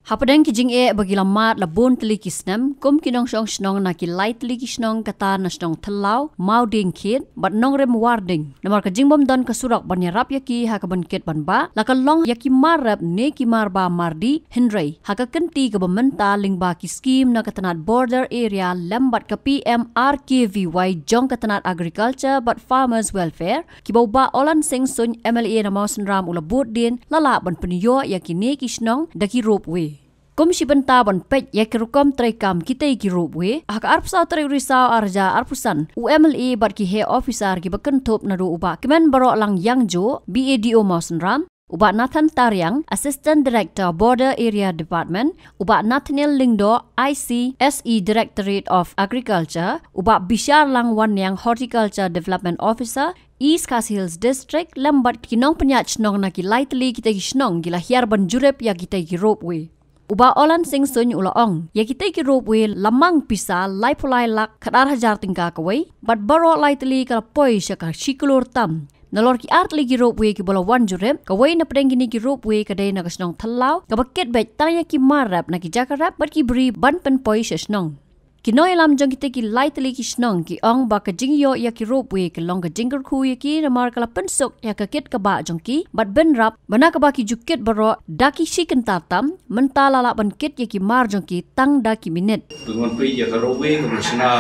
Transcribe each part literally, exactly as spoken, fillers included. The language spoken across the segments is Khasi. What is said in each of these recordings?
Hapdeng ki jingeh ba ki la mad la bun tylli ki snem, kum ki nongshong shnong na ki lai tylli ki shnong kata na shnong Thyllaw, Mawdiengkhet bad Nongrim Wardieng. Namar ka jingbym don ka surok ban ïarap ïa ki ha kaban kit ban bah, la ka long ïa ki mar rep ne ki mar bah mar dih, hynrei ha ka kynti kaba mynta lyngba ki skim na ka tnat border area lem bad ka P M R K V Y jong ka tnat Agriculture bad Farmers Welfare, kiba u Bah Olan Singh Suin M L A na Mawsynram u la bud dien, la lah ban pynïoh ïa kine ki shnong da ki ropeway. Kum shi bynta ban peit ïa ki rukom treikam kitei ki ropeway, ha ka arphew saw tarik Risaw ar hajar arphew san, u M L A bad ki heh officer kiba kynthup naduh u Bah Kmenbaroh Lang Ïangjoe, B A D O Mawsynram, u Bah Nathan Tariang, Assistant Director, Border Area Department, u Bah Nathaniel Lyngdoh, I C S E, Directorate of Agriculture, u Bah Bisharlang Wanniang, Horticulture Development Officer, East Khasi Hills District, lem bad ki nongpynïaid shnong na ki lai tylli kitei ki shnong ki la hiar ban jurip ïa kitei ki ropeway. U Bah Olan Singh Suin u la ong, ïa kitei ki ropeway la mang pisa laiphew lai lak khatar hajar tyngka kawei, bad baroh lai tylli ka la poi sha ka shi klur tam. Nalor ki ar tylli ki ropeway kiba la wan jurip, kawei na pdeng kine ki ropeway ka dei na ka shnong Thyllaw, kaba kit beit tang ïa ki mar rep na ki jaka rep bad ki bri ban pynpoi sha shnong. Ki nongïalam jong kitei ki lai tylli ki shnong ki ong ba ka jingïoh ïa ki ropeway ka long ka jingkyrkhu ïa ki namar ka la pynsuk ïa ka kit ka bah jong ki bad bynrap, ba na kaba ki ju kit baroh da ki shi kynta tam, mynta la lah ban kit ïa ki mar jong ki tang da ki minit. Pynban phi ïa ka ropeway kaba shna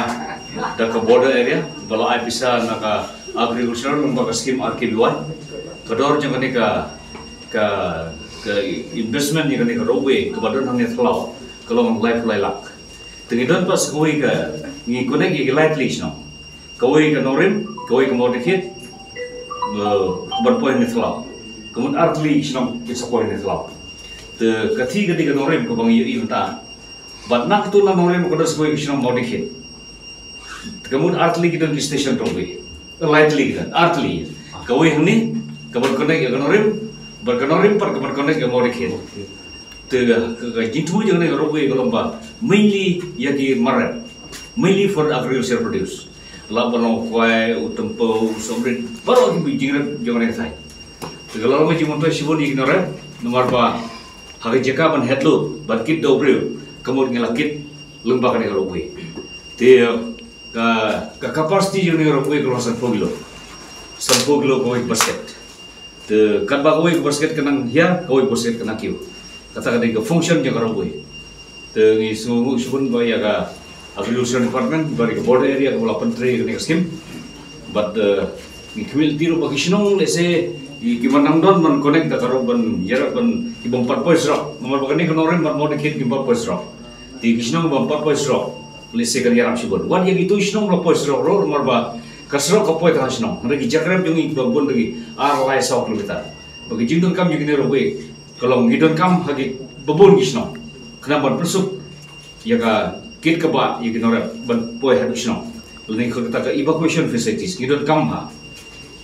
da ka border area, ba la ai pisa na ka agriculture lyngba ka skim R K V Y. Ka dor jong kane ka, ka, ka investment ïa kane ka ropeway kaba don hangne Thyllaw ka long laiphew lai lak. Te ngi don pat sa kawei ka, ngi connect ïa ki lai tylli shnong. Kawei ka Nongrim, kawei ka Mawdiengkhet, eh, ban poi hangne Thyllaw. Ka mut ar tylli shnong kin sa poi hangne Thyllaw. Te ka thik ka dei ka Nongrim kaba ngi ïohi mynta. Bad na katu na Nongrim ka don sa kawei ka shnong Mawdiengkhet. Te ka mut ar tylli ki don ki station ropeway. Lai tylli ki don, ar tylli. Kawei hangne, kaban connect ïa ka Nongrim, bad ka Nongrim pat kaban connect ïa ka Mawdiengkhet. Te ka, ka, ka jingthmu jong kane ka ropeway ka long ba mainly ïa ki mar rep, mainly for agriculture produce. La ban long u kwai, u tympew, u sohmrit, baroh ki jingrep jong kane ka thaiñ. Te ka la long ka jingmyntoi shibun ïa ki nongrep, namar ba ha ka jaka ban het lut, ban kit da u briew, ka mut ngi la kit lyngba kane ka ropeway. Te ka, ka capacity jong kane ka ropeway ka long sanphew kilo. Sanphew kilo kawei ka basket. Te katba kawei ka basket ka nang hiar, kawei ka basket ka nang kiew. Kata ka dei ka function jong ka ropeway. Te ngi sngewnguh shibun ba ïa ka Agriculture Department bad ïa ka border area kaba la pyntrei ïa kane ka skim. Bad, eh, ngi khmih lynti ruh ba ki shnong lehse ki, ki ban nang don ban connect da ka rop ban ïarap ban ki bym pat poi surok. Namar ba kane ka Nongrim bad Mawdiengkhet kim pat poi surok. Te ki shnong bym pat poi surok. Lehse kan ïarap shibun. Wat ïa kito ki shnong ba la poi surok ruh, namar ba ka surok ka poi tang ha shnong. Hynrei ki jaka rep jong ngi kiba bun ruh ki ar lai saw kilometer. Ba ka jingdonkam jong kine ropeway ka long ngi donkam ha kiba bun ki shnong. Khnang ban pynsuk ïa ka kit ka bah ïa ki nongrep ban poi haduh shnong. Lane kata ka evacuation facilities ngi donkam ha.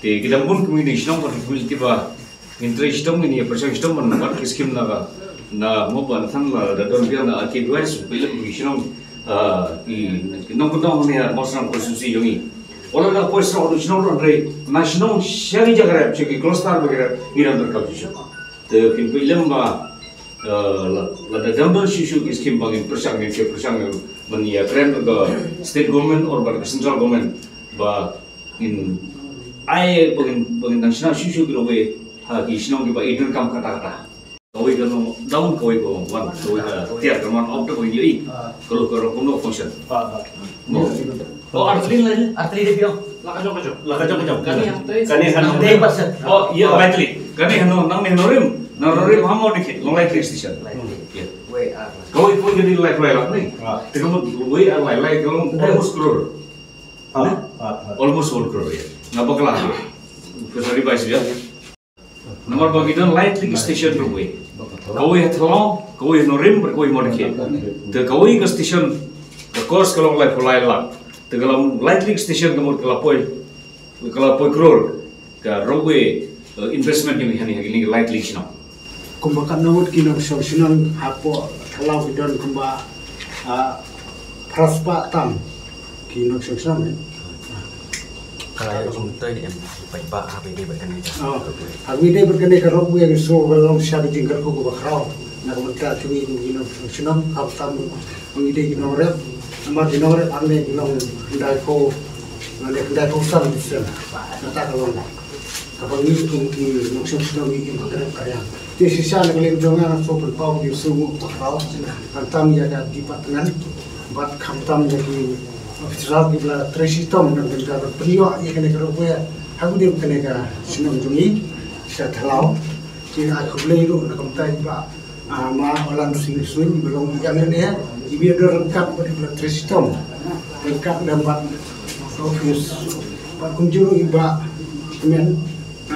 Te ki dang bun kumne ki shnong ba ki community ba ngin trei shitom, ngin ïa pyrshang shitom ban wan ki skim na ka, na mo ba na than la da don biang na R K V Y, phi lem ki shnong, ah, ki, ki nongkyndong ne ha Mawsynram constituency jong ngi. Wat la da poi surok haduh shnong ruh, hynrei na shnong sha ki jaka rep, sha ki cluster ba ki rep, ngi dang donkam shisha. Te phin peit lem ba, eh, la, lada dang don shuh shuh ki skim ba ngin pyrshang, ngin pyrshang ban ïakren bad ka state government or bad ka central government ba ngin ai ba ngin, ba ngin nang shna shuh shuh ki ropeway ha ki shnong kiba i donkam katta katta. Kawei ka long down, kawei ka long wan, kawei ka tiar, ka wan up, kawei ka ïohi. Ka long, ka long kumno function. Mo. Oh, ar tylli la. Ar tylli de biang. La ka jong ka jong. La ka jong ka jong. Kane hano. Te pat sa. Oh, ïa, lai tylli. Kane hano, nangne Nongrim. Nongrim ha Mawdiengkhet, long lai tylli station. Ïa. Kawei pun jadi lai, lai lak ne. Te ka mut wei ar lai, lai ka long almost crore. Almost one crore, ïa. Nga bakla. Ka sorry bai shu ïa. Namar ba ki don lai tylli ki station ropeway. Kawei ha Thyllaw, kawei ha Nongrim, kawei Mawdiengkhet. Te kawei ka station, ka cost ka long laiphew lai lak. Te ka long lai tylli ki station ka mut ka la poi, ka la poi crore ka ropeway, eh, investment jong ngi hangne ha kine ki lai tylli ki shnong. Kumba katno ngut ki nongshong shnong hapoh Thyllaw ki don kumba, ah, phra spah tam ki nongshong shnong, eh. Ka la ïoh jingmyntoi ne em, peit ba ha peit ba kane ka. Oh, ha peit ba kane ka ropeway, so ka long sha ka jingkyrkhu kaba khraw. Na ka bynta jong ngi, ngi nongshong shnong, khamtam ngi dei ki nongrep, namar ki nongrep hangne ki long khyndai phew, ngan dei khyndai phew san percent. Kata ka long kaba ngi kum ki nongshong shnong ngi im ha ka rep ka riang. Te shisha na ka liang jong nga nga sngewpynpaw ïa u sngewbha u pynpaw khamtam ïa ka department bad khamtam ïa ki officer kiba la trei shitom na ka bynta ban pynïoh ïa kane ka ropeway ha u dei kane ka shnong jong ngi sha Thlaw. Te ai khublei ruh na ka bynta i Bah, ah, ma Olan Singh Suin ba long i M L A, i ba ïadon ryngkat bad i ba la trei shitom ryngkat lem bad ka office, bad kumjuh ruh i Bah Kmen,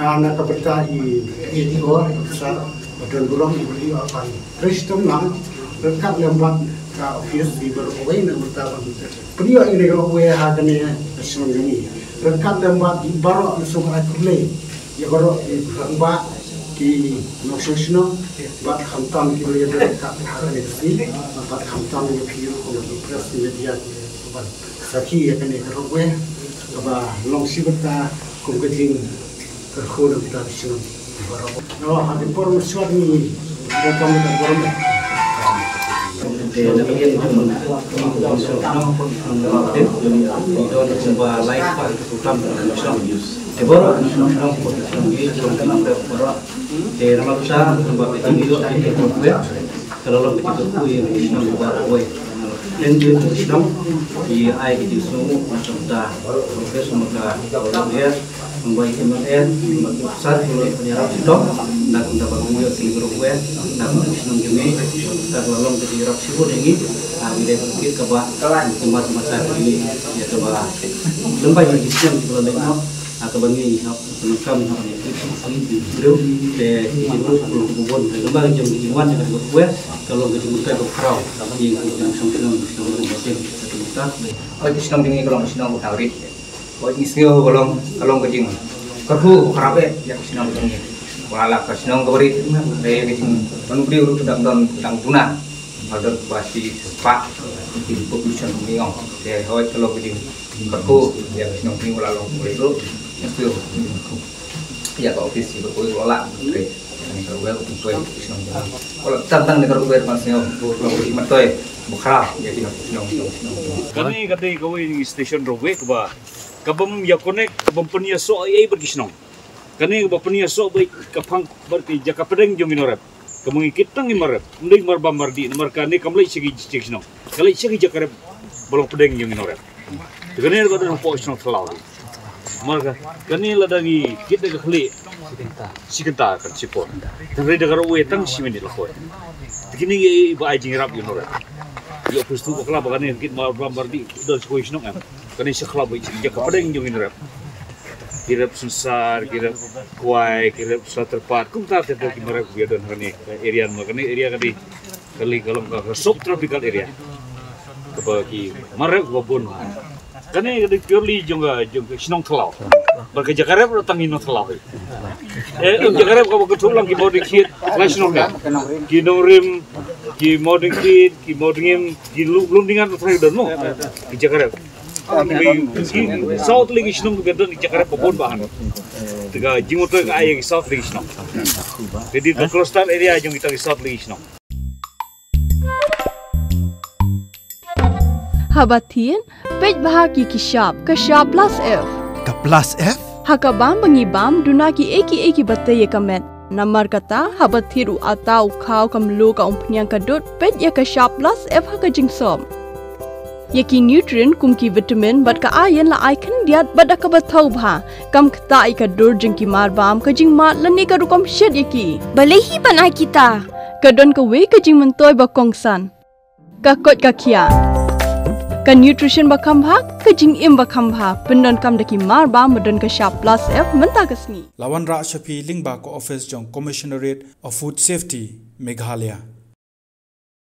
ah, na ka bynta i A D O, i officer ba don burom i ba la ïoh ban trei shitom lang ryngkat lem bad ka office i ba la kawei na ka bynta ban pynïoh ïa kane ka ropeway ha kane ka shnong jong ngi. Ryngkat lem bad baroh ngi sngewbha ai khublei ïa baroh ki rangbah, ki nongshong shnong bad khamtam kiba ïadon ryngkat ha kane ka sngi bad khamtam ïa phi ruh kum ki press media ban sakhi ïa kane ka ropeway kaba long shi bynta kum ka jingkyrkhu na ka bynta ka shnong. Te na ka liang jong u, ngi don kumba lai spah ki program ka shnong. Te baroh ki nongshong shnong, ki nongshong shnong, ki nongshong shnong baroh. Te namar kata, kumba ka jingïoh ka jong ka ropeway, ka la long ka jingkyrkhu ïa ki nongshong shnong baroh kawei. Ïa ki nongshong shnong, ki ai ka jingsngewnguh na ka bynta ka ropeway, sngewbha ka ropeway. Kumba i M L A, kumba ki officer, ki la pynïarap shitom na ka bynta ban pynïoh ïa kane ka ropeway na ka bynta ka shnong jong ngi. Kata ka la long ka jingïarap shibun ïa ngi. Ah, ngi dei ban kit kaba, kumba, kumba sa ka jingïarap ïa kaba lymbai ïa ki shnong kiba la leit noh. Ah, kaba ngi hap pyndonkam, hap ngi kit ki briew, te ki briew ki briew ki bun. Lymbai jong ki jingwan ïa ka ropeway ka long ka jingmyntoi kaba khraw ïa ki nongshong shnong, ki nongshong shnong. Hooid, ka shnong jong ngi ka long ka shnong kaba thaw rit. Hooid, ngi sngew ka long, ka long ka jingkyrkhu kaba khraw eh ïa ka shnong jong ngi. Wat la ka shnong kaba rit, hynrei ka jingdon briew ruh dang don, dang duna. Ba don ba shi spah ki population jong ngi ong. Te hooid, ka long ka jingkyrkhu ïa ka shnong jong ngi, wat la long kaba rit ruh. Ngi sngew ïa ka office ba kawei, wat la, hynrei kane ka ropeway ka pynpoi ka shnong jong ngi. Wat la tang tang ne ka ropeway, ban sngew ka long ka jingmyntoi ba khraw ïa ki nong shnong, shnong, shnong. Kane ka dei kawei na ki station ropeway kaba Ka bym ïa connect, ka bym pynïasoh ei ei bad ki shnong. Kane kaba pynïasoh bad ka phang bad ki jaka pdeng jong ki nongrep. Ka ma ngi kit tang ki mar rep, ym dei mar bam mar dih, namar kane kam leit sha ki, sha ki shnong. Ka leit sha ki jaka rep ba long pdeng jong ki nongrep. Te kane ka don hapoh shnong Thlaw. Namar ka, kane lada ngi kit da ka khlieh, shi kynta kan shi por. Hynrei da ka ropeway tang shi minit la khoi. Te kine ki ba ai jingïarap ïa ki nongrep. Ïoh pynshai bakla ba kane kit mar bam mar dih, don sha kawei shnong em. Kane sha khlaw ba i jaka pdeng jong ki nongrep. Ki rep Sunsar, ki rep Kwai, ki rep Sutherpath, kumta te ki mar rep ki don ha kane area, ma kane area ka dei ka long ka sub tropical area. Kaba ki mar rep kaba bun. Kane ka dei purely jong ka, jong ka shnong Thlaw. Bad ka jaka rep ruh tang i nong Thlaw. Eh, um jaka rep kaba kynthup lang ki Mawdingkhied, la shnong ne. Ki Nongrim, ki Mawdingkhied, ki Mawdingim, ki Lu-, Lumdingan ruh tang don mo. Ki jaka rep. Ki, ki south lei ki shnong ki don ki jaka rep ba bun ba han. Te ka jingmyntoi ka ai ïa ki south lei ki shnong. Ka dei ka cluster area jong kita ki south lei ki shnong. Haba thied, peit bha ki ki shap, ka shap plus F. Ka plus F? Ha ka bam ba ngi bam, duna ki ei ki ei kiba tei ïa ka met. Namar kata, haba thied u atta u khaw ka mluh ka umphniang ka dud, peit ïa ka shap plus F ha ka jingsop. Ïa ki nutrient kum ki vitamin bad ka iron la ai khyndiat bad da kaba thaw bha. Kam ktah ïa ka dur jong ki mar bam, ka jingmad lane ka rukom shet ïa ki. Balei hi ban ai kita? Ka don kawei ka jingmyntoi ba kongsan. Ka koit ka khiah. Ka nutrition ba kham bha, ka jingim ba kham bha, pyndonkam da ki mar bam ba don ka shap plus F mynta ka sngi. La wanrah sha phi lyngba ka office jong Commissionerate of Food Safety, Meghalaya.